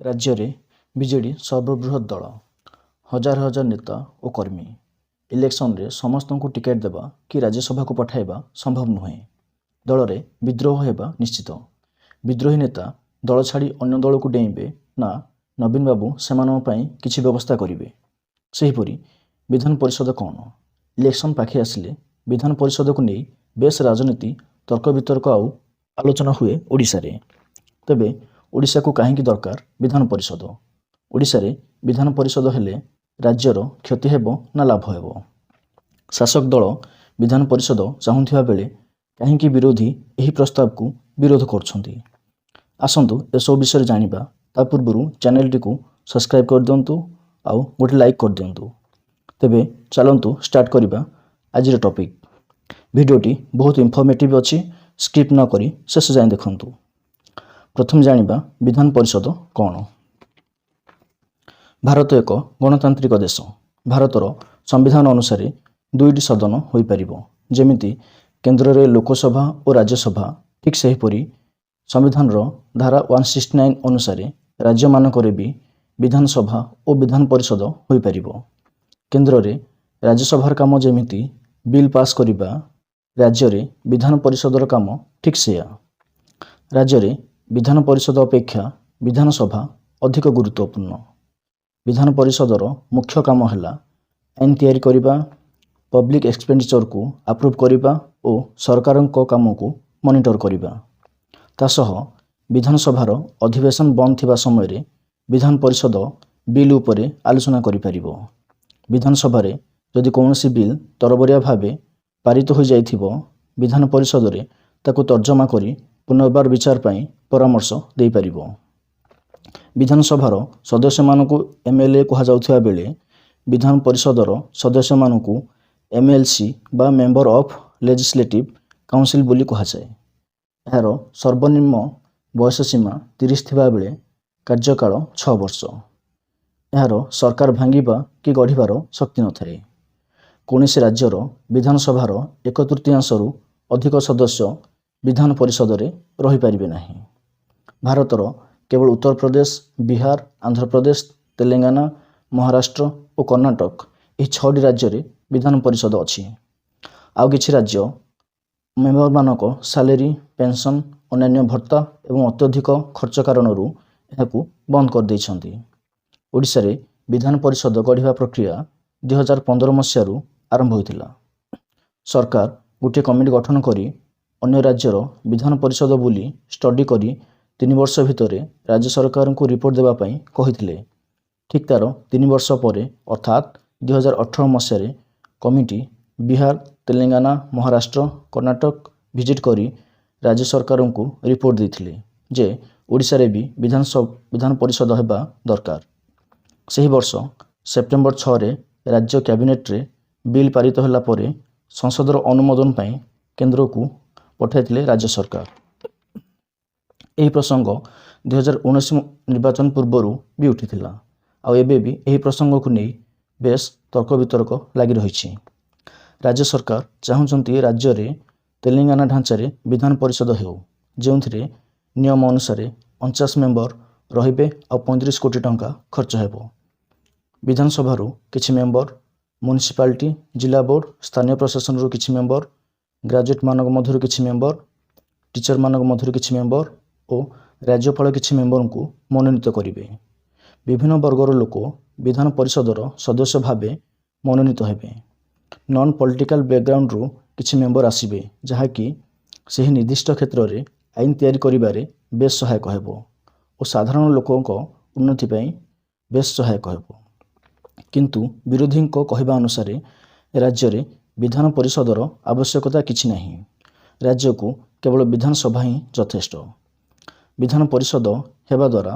ରାଜ୍ୟରେ ବିଜେଡ଼ି ସର୍ବବୃହତ୍ ଦଳ। ହଜାର ହଜାର ନେତା ଓ କର୍ମୀ। ଇଲେକ୍ସନରେ ସମସ୍ତଙ୍କୁ ଟିକେଟ୍ ଦେବା କି ରାଜ୍ୟସଭାକୁ ପଠାଇବା ସମ୍ଭବ ନୁହେଁ। ଦଳରେ ବିଦ୍ରୋହ ହେବା ନିଶ୍ଚିତ। ବିଦ୍ରୋହୀ ନେତା ଦଳ ଛାଡ଼ି ଅନ୍ୟ ଦଳକୁ ଡେଇଁବେ ନା ନବୀନ ବାବୁ ସେମାନଙ୍କ ପାଇଁ କିଛି ବ୍ୟବସ୍ଥା କରିବେ? ସେହିପରି ବିଧାନ ପରିଷଦ କ'ଣ? ଇଲେକ୍ସନ ପାଖେଇ ଆସିଲେ ବିଧାନ ପରିଷଦକୁ ନେଇ ବେଶ୍ ରାଜନୀତି, ତର୍କ ବିତର୍କ ଆଉ ଆଲୋଚନା ହୁଏ ଓଡ଼ିଶାରେ। ତେବେ ଓଡ଼ିଶାକୁ କାହିଁକି ଦରକାର ବିଧାନ ପରିଷଦ? ଓଡ଼ିଶାରେ ବିଧାନ ପରିଷଦ ହେଲେ ରାଜ୍ୟର କ୍ଷତି ହେବ ନା ଲାଭ ହେବ? ଶାସକ ଦଳ ବିଧାନ ପରିଷଦ ଚାହୁଁଥିବା ବେଳେ କାହିଁକି ବିରୋଧୀ ଏହି ପ୍ରସ୍ତାବକୁ ବିରୋଧ କରୁଛନ୍ତି? ଆସନ୍ତୁ, ଏସବୁ ବିଷୟରେ ଜାଣିବା। ତା ପୂର୍ବରୁ ଚ୍ୟାନେଲଟିକୁ ସବସ୍କ୍ରାଇବ୍ କରିଦିଅନ୍ତୁ ଆଉ ଗୋଟେ ଲାଇକ୍ କରିଦିଅନ୍ତୁ। ତେବେ ଚାଲନ୍ତୁ, ଷ୍ଟାର୍ଟ କରିବା ଆଜିର ଟପିକ୍। ଭିଡ଼ିଓଟି ବହୁତ ଇନଫର୍ମେଟିଭ୍ ଅଛି, ସ୍କିପ୍ ନ କରି ଶେଷ ଯାଏଁ ଦେଖନ୍ତୁ। ପ୍ରଥମେ ଜାଣିବା ବିଧାନ ପରିଷଦ କ'ଣ। ଭାରତ ଏକ ଗଣତାନ୍ତ୍ରିକ ଦେଶ। ଭାରତର ସମ୍ବିଧାନ ଅନୁସାରେ ଦୁଇଟି ସଦନ ହୋଇପାରିବ। ଯେମିତି କେନ୍ଦ୍ରରେ ଲୋକସଭା ଓ ରାଜ୍ୟସଭା, ଠିକ୍ ସେହିପରି ସମ୍ବିଧାନର ଧାରା 169 ଅନୁସାରେ ରାଜ୍ୟମାନଙ୍କରେ ବି ବିଧାନସଭା ଓ ବିଧାନ ପରିଷଦ ହୋଇପାରିବ। କେନ୍ଦ୍ରରେ ରାଜ୍ୟସଭାର କାମ ଯେମିତି ବିଲ୍ ପାସ୍ କରିବା, ରାଜ୍ୟରେ ବିଧାନ ପରିଷଦର କାମ ଠିକ୍ ସେୟା। ରାଜ୍ୟରେ ବିଧାନ ପରିଷଦ ଅପେକ୍ଷା ବିଧାନସଭା ଅଧିକ ଗୁରୁତ୍ୱପୂର୍ଣ୍ଣ। ବିଧାନ ପରିଷଦର ମୁଖ୍ୟ କାମ ହେଲା ଆଇନ ତିଆରି କରିବା, ପବ୍ଲିକ୍ ଏକ୍ସପେଣ୍ଡିଚରକୁ ଆପ୍ରୁଭ୍ କରିବା ଓ ସରକାରଙ୍କ କାମକୁ ମନିଟର କରିବା। ତା ସହ ବିଧାନସଭାର ଅଧିବେଶନ ବନ୍ଦ ଥିବା ସମୟରେ ବିଧାନ ପରିଷଦ ବିଲ୍ ଉପରେ ଆଲୋଚନା କରିପାରିବ। ବିଧାନସଭାରେ ଯଦି କୌଣସି ବିଲ୍ ତରବରିଆ ଭାବେ ପାରିତ ହୋଇଯାଇଥିବ, ବିଧାନ ପରିଷଦରେ ତାକୁ ତର୍ଜମା କରି ପୁନର୍ବାର ବିଚାର ପାଇଁ ପରାମର୍ଶ ଦେଇପାରିବ। ବିଧାନସଭାର ସଦସ୍ୟମାନଙ୍କୁ ଏମ୍.ଏଲ୍.ଏ କୁହାଯାଉଥିବା ବେଳେ ବିଧାନ ପରିଷଦର ସଦସ୍ୟମାନଙ୍କୁ ଏମ୍.ଏଲ୍.ସି ବା ମେମ୍ବର ଅଫ୍ ଲେଜିସ୍ଲେଟିଭ୍ କାଉନସିଲ୍ ବୋଲି କୁହାଯାଏ। ଏହାର ସର୍ବନିମ୍ନ ବୟସ ସୀମା 30 ଥିବାବେଳେ କାର୍ଯ୍ୟକାଳ 6 ବର୍ଷ। ଏହାର ସରକାର ଭାଙ୍ଗିବା କି ଗଢ଼ିବାର ଶକ୍ତି ନଥାଏ। କୌଣସି ରାଜ୍ୟର ବିଧାନସଭାର ଏକ ତୃତୀୟାଂଶରୁ ଅଧିକ ସଦସ୍ୟ ବିଧାନ ପରିଷଦରେ ରହିପାରିବେ ନାହିଁ। ଭାରତର କେବଳ ଉତ୍ତରପ୍ରଦେଶ, ବିହାର, ଆନ୍ଧ୍ରପ୍ରଦେଶ, ତେଲେଙ୍ଗାନା, ମହାରାଷ୍ଟ୍ର ଓ କର୍ଣ୍ଣାଟକ, ଏହି ଛଅଟି ରାଜ୍ୟରେ ବିଧାନ ପରିଷଦ ଅଛି। ଆଉ କିଛି ରାଜ୍ୟ ମେମ୍ବରମାନଙ୍କ ସାଲେରୀ, ପେନ୍ସନ୍, ଅନ୍ୟାନ୍ୟ ଭତ୍ତା ଏବଂ ଅତ୍ୟଧିକ ଖର୍ଚ୍ଚ କାରଣରୁ ଏହାକୁ ବନ୍ଦ କରିଦେଇଛନ୍ତି। ଓଡ଼ିଶାରେ ବିଧାନ ପରିଷଦ ଗଢ଼ିବା ପ୍ରକ୍ରିୟା 2015 ମସିହାରୁ ଆରମ୍ଭ ହୋଇଥିଲା। ସରକାର ଗୋଟିଏ କମିଟି ଗଠନ କରି ଅନ୍ୟ ରାଜ୍ୟର ବିଧାନ ପରିଷଦ ବୁଲି ଷ୍ଟଡି କରି 3 ବର୍ଷ ଭିତରେ ରାଜ୍ୟ ସରକାରଙ୍କୁ ରିପୋର୍ଟ ଦେବା ପାଇଁ କହିଥିଲେ। ଠିକ୍ ତା'ର 3 ବର୍ଷ ପରେ, ଅର୍ଥାତ୍ 2018 ମସିହାରେ କମିଟି ବିହାର, ତେଲେଙ୍ଗାନା, ମହାରାଷ୍ଟ୍ର, କର୍ଣ୍ଣାଟକ ଭିଜିଟ୍ କରି ରାଜ୍ୟ ସରକାରଙ୍କୁ ରିପୋର୍ଟ ଦେଇଥିଲେ ଯେ ଓଡ଼ିଶାରେ ବି ବିଧାନ ପରିଷଦ ହେବା ଦରକାର। ସେହି ବର୍ଷ ସେପ୍ଟେମ୍ବର 6ରେ ରାଜ୍ୟ କ୍ୟାବିନେଟରେ ବିଲ୍ ପାରିତ ହେଲା ପରେ ସଂସଦର ଅନୁମୋଦନ ପାଇଁ କେନ୍ଦ୍ରକୁ ପଠାଇଥିଲେ ରାଜ୍ୟ ସରକାର। ଏହି ପ୍ରସଙ୍ଗ 2019 ନିର୍ବାଚନ ପୂର୍ବରୁ ବି ଉଠିଥିଲା। ଆଉ ଏବେ ବି ଏହି ପ୍ରସଙ୍ଗକୁ ନେଇ ବେଶ ତର୍କ ବିତର୍କ ଲାଗି ରହିଛି। ରାଜ୍ୟ ସରକାର ଚାହୁଁଛନ୍ତି ରାଜ୍ୟରେ ତେଲେଙ୍ଗାନା ଢାଞ୍ଚାରେ ବିଧାନ ପରିଷଦ ହେଉ, ଯେଉଁଥିରେ ନିୟମ ଅନୁସାରେ 49 ମେମ୍ବର ରହିବେ ଆଉ 35 କୋଟି ଟଙ୍କା ଖର୍ଚ୍ଚ ହେବ। ବିଧାନସଭାରୁ କିଛି ମେମ୍ବର, ମ୍ୟୁନିସିପାଲିଟି, ଜିଲ୍ଲା ବୋର୍ଡ଼, ସ୍ଥାନୀୟ ପ୍ରଶାସନରୁ କିଛି ମେମ୍ବର, ଗ୍ରାଜୁଏଟମାନଙ୍କ ମଧ୍ୟରୁ କିଛି ମେମ୍ବର, ଟିଚରମାନଙ୍କ ମଧ୍ୟରୁ କିଛି ମେମ୍ବର ଓ ରାଜ୍ୟପାଳ କିଛି ମେମ୍ବରଙ୍କୁ ମନୋନୀତ କରିବେ। ବିଭିନ୍ନ ବର୍ଗର ଲୋକ ବିଧାନ ପରିଷଦର ସଦସ୍ୟ ଭାବେ ମନୋନୀତ ହେବେ। ନନ୍ ପଲିଟିକାଲ ବ୍ୟାକଗ୍ରାଉଣ୍ଡରୁ କିଛି ମେମ୍ବର ଆସିବେ, ଯାହାକି ସେହି ନିର୍ଦ୍ଦିଷ୍ଟ କ୍ଷେତ୍ରରେ ଆଇନ ତିଆରି କରିବାରେ ବେଶ ସହାୟକ ହେବ ଓ ସାଧାରଣ ଲୋକଙ୍କ ଉନ୍ନତି ପାଇଁ ବେଶ ସହାୟକ ହେବ। କିନ୍ତୁ ବିରୋଧୀଙ୍କ କହିବା ଅନୁସାରେ ରାଜ୍ୟରେ ବିଧାନ ପରିଷଦର ଆବଶ୍ୟକତା କିଛି ନାହିଁ। ରାଜ୍ୟକୁ କେବଳ ବିଧାନସଭା ହିଁ ଯଥେଷ୍ଟ। ବିଧାନ ପରିଷଦ ହେବା ଦ୍ୱାରା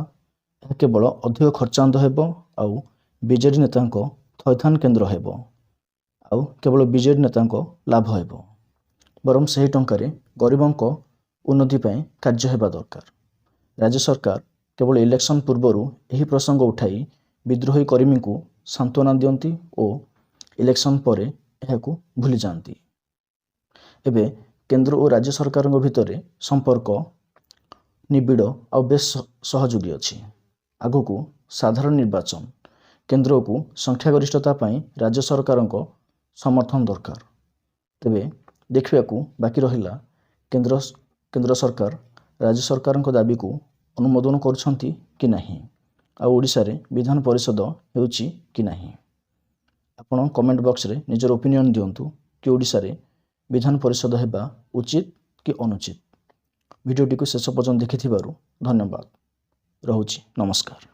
ଏହା କେବଳ ଅଧିକ ଖର୍ଚ୍ଚାନ୍ତ ହେବ ଆଉ ବିଜେଡ଼ି ନେତାଙ୍କ ଥଇଥାନ କେନ୍ଦ୍ର ହେବ ଆଉ କେବଳ ବିଜେଡ଼ି ନେତାଙ୍କ ଲାଭ ହେବ। ବରଂ ସେହି ଟଙ୍କାରେ ଗରିବଙ୍କ ଉନ୍ନତି ପାଇଁ କାର୍ଯ୍ୟ ହେବା ଦରକାର। ରାଜ୍ୟ ସରକାର କେବଳ ଇଲେକ୍ସନ ପୂର୍ବରୁ ଏହି ପ୍ରସଙ୍ଗ ଉଠାଇ ବିଦ୍ରୋହୀ କର୍ମୀଙ୍କୁ ସାନ୍ତ୍ୱନା ଦିଅନ୍ତି ଓ ଇଲେକ୍ସନ ପରେ ଏହାକୁ ଭୁଲିଯାଆନ୍ତି। ଏବେ କେନ୍ଦ୍ର ଓ ରାଜ୍ୟ ସରକାରଙ୍କ ଭିତରେ ସମ୍ପର୍କ ନିବିଡ଼ ଆଉ ବେଶ ସହଯୋଗୀ ଅଛି। ଆଗକୁ ସାଧାରଣ ନିର୍ବାଚନ, କେନ୍ଦ୍ରକୁ ସଂଖ୍ୟାଗରିଷ୍ଠତା ପାଇଁ ରାଜ୍ୟ ସରକାରଙ୍କ ସମର୍ଥନ ଦରକାର। ତେବେ ଦେଖିବାକୁ ବାକି ରହିଲା, କେନ୍ଦ୍ର ସରକାର ରାଜ୍ୟ ସରକାରଙ୍କ ଦାବିକୁ ଅନୁମୋଦନ କରୁଛନ୍ତି କି ନାହିଁ ଆଉ ଓଡ଼ିଶାରେ ବିଧାନ ପରିଷଦ ହେଉଛି କି ନାହିଁ। ଆପଣ କମେଣ୍ଟ ବକ୍ସରେ ନିଜର ଓପିନିଅନ୍ ଦିଅନ୍ତୁ କି ଓଡ଼ିଶାରେ ବିଧାନ ପରିଷଦ ହେବା ଉଚିତ କି ଅନୁଚିତ। ଭିଡ଼ିଓଟିକୁ ଶେଷ ପର୍ଯ୍ୟନ୍ତ ଦେଖିଥିବାରୁ ଧନ୍ୟବାଦ। ରହୁଛି, ନମସ୍କାର।